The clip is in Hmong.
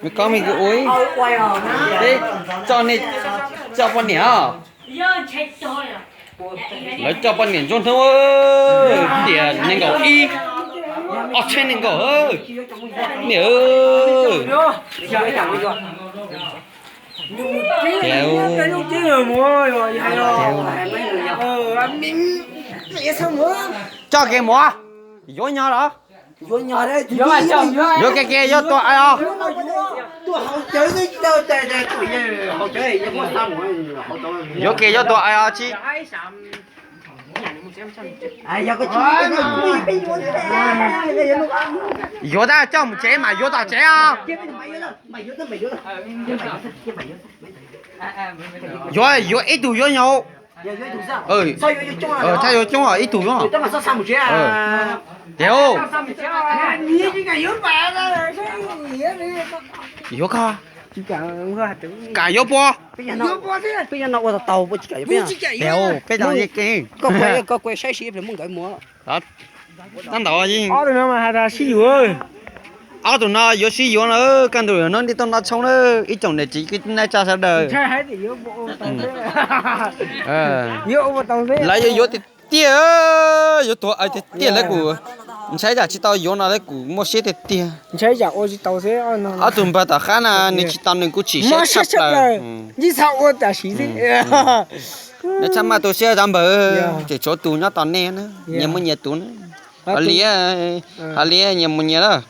Me koj me kws ua, peb tso nej tso poj niam os. Lawv tso poj niam ntsuag hnub tias nees nkaum ib, ob txhiab nees nkaum, niam. Coj kev mus, yuav nyo los? Yuav kiag kiag yuav tua os. Yuav kiag yuav tua os tsis. Yuav tab coj mus tsev mas yuav tom tsev os. Yuav yuav ib tug yuav nyo. Txhob yuav coob os, ib tug yuav. Tiag. Yuav koj, kam yuav pua? Peb no ua tau tau peb tsis kam yuav peb. Tiag, peb tau yeej kev. Koj kuj saib seb pliag muaj nkawd mus. Tab ntawd yeej, ob tug no mas has tas sib yuav. Ob tug no yuav sib yuav no, kaj ntug no nti toj no tshoob na, ib tsoom niam txiv kwv tij neej tsa sawv daws. Lawv yuav yuav tiag tiag, yuav tuag tiag tiag lawv kuj ntshai tsam tsis tau yuav no lawv kuj muaj siab tiag tiag. Ob tug npawg tom qab na nws tsis tau nws kuj tsis siab tshaj plaws. Nws txhaj maj tu siab tag npaum, tseem tshuav tus nyob tos nej na, nyias muaj nyias tus na. Hos li, hos li nyias mus nyias lawm.